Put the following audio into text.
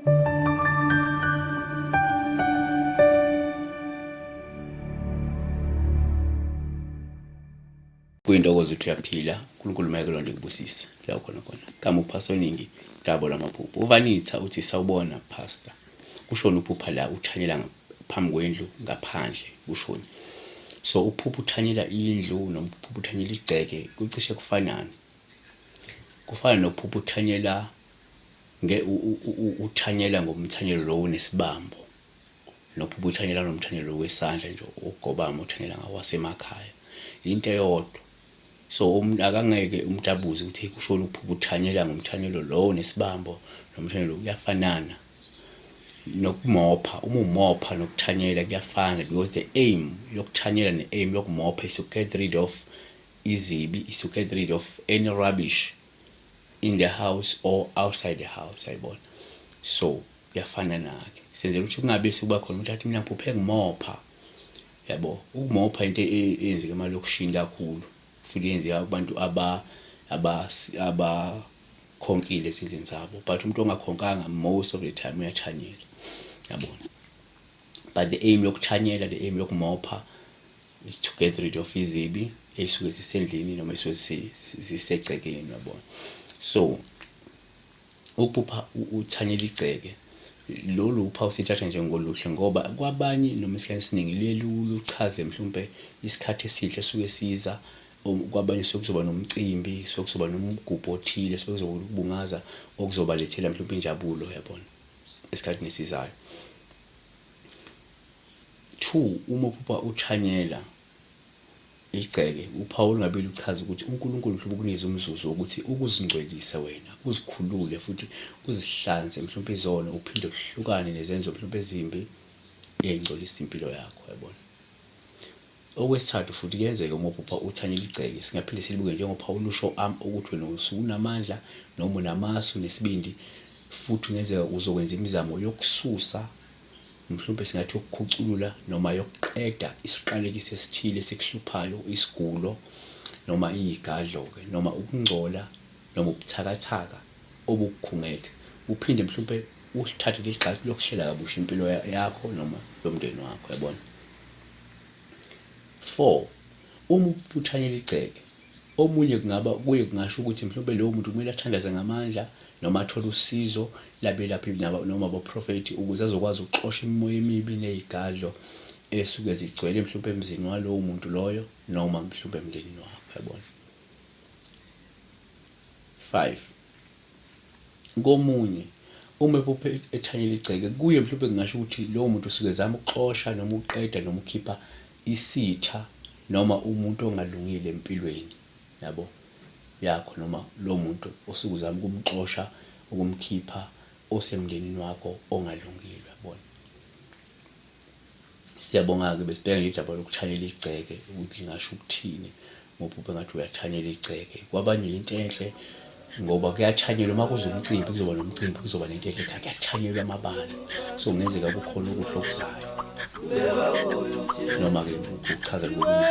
Kuyintokozo ukuthi uyaphila, uNkulunkulu mayeke lonto ikubusise la ukhona khona. Gama uPastor Ningi, Dabo lamaphupho. UVanitha uthi sawubona Pastor. Kushoni uphupha la uthanyela phambi kwendlu ngaphandle kushoni. So uphupha uthanyela indlu noma uphupha uthanyela igceke kucishe kufanane. Kufana nokuphupha uthanyela nge uthanyela ngomthanyelo lo unesibambo. Nophupha uthanyela nomthanyelo wesandla nje ogobama uthanyela ngawo wasemakhaya. Into eyodwa. So umuntu akangeke umuntu abuze ukuthi kushoni ukuphupha uthanyela ngomthanyelo lowo nesibambo nomthanyelo kuyafanana. Nokumopha, uma umopha nokuthanyela kuyafana because the aim yokuthanyela ne-aim yokumopha is to get rid of izibi, is to get rid of any rubbish in the house or outside the house, yayibona. So kuyafana nake. Senzela ukuthi kungabe sekuba khona umuntu athi mina ngiphuphe ngimopha. Yabo, ukumopha into eyenzeka emalokishini kakhulu futhi yenzeka kubantu aba aba abakhonkile ezindlini zabo but umuntu ongakhonkanga most of the time uyathanyela yabona. But the aim yokuthanyela, the aim yokumopha is to get rid of izibi ey'suke zisendlini noma ey'suke zisegcekeni yabona. So Ukuphupha uthanyela igceke, lolu uphawu sithatha njengoluhle ngoba kwabanye noma esikhathini esiningi luye luchaze mhlawumpe isikhathi esihle esuke siza, kwabanye suke kuzoba nomcimbi, suke kuzoba nomgubho othile, suke kuzoba ukubungaza okuzobalethela mhlawumpe injabulo yabona esikhathini esizayo. Two, uma uphupha uthanyela Igceke, uphawu olungabile luchaza ukuthi uNkulunkulu mhlawumbe ukunikeze umzuzu wokuthi ukuzingcwelise wena, uzikhulule futhi uzihlanze mhlawumbe izono, uphinde uhlukane nezenzo mhlawumbe ezimbi ey'ngcolisa impilo yakho, yabona. Okwesithathu futhi kuyenzeka uma uphupha uthanyela igceke, singaphinde silibuke njengophawu olusho ukuthi wena usuke unamandla noma unamasu nesibindi futhi kungenzeka uzokwenza imizamo yokususa Mhlawumbe singathi yokukhuculula noma yokuqeda isiqalekiso esithile esikuhluphayo, isigulo noma iyigadlo-ke, noma ukungcola noma ubuthakathaka obukukhungethe. Uphinde mhlawumbe ulithathe leli gxathu lokuhlela kabusha impilo yakho noma yomndeni wakho, yabona. 4 uma ubuthanyela igceke Omunye kungaba kuye kungasho ukuthi mhlawumbe lowo muntu kumele athandaze ngamandla noma athole usizo labelaphi noma abaprofethi ukuze azokwazi ukuxosha imimoya emibi nezigadlo esuke zigcwele mhlawumbe emzini walowo muntu loyo noma mhlawumbe emndenini wakho, yabona. 5 komunye uma ephuphe ethanyela igceke kuye mhlawumbe kungasho ukuthi lowo muntu usuke ezama ukuxosha noma ukuqeda noma ukukhipha isitha noma umuntu ongalungile empilweni yabo yakho noma lowo muntu osuke uzama ukumxosha ukumkhipha osemndenini wakho ongalungile yabona. Siyabonga-ke besibheka nje udaba lokuthanyela igceke ukuthi lingasho ukuthini ngoba ube ngathi uyathanyela igceke. Kwabanye yinto enhle ngoba kuyathanyelwa uma kuza umcimbi kuzoba nomcimbi kuzoba nento enhle ekhaya kuyathanyelwa amabala so kungenzeka kukhona okuhle okuzayo noma-ke kuchaza lokunye.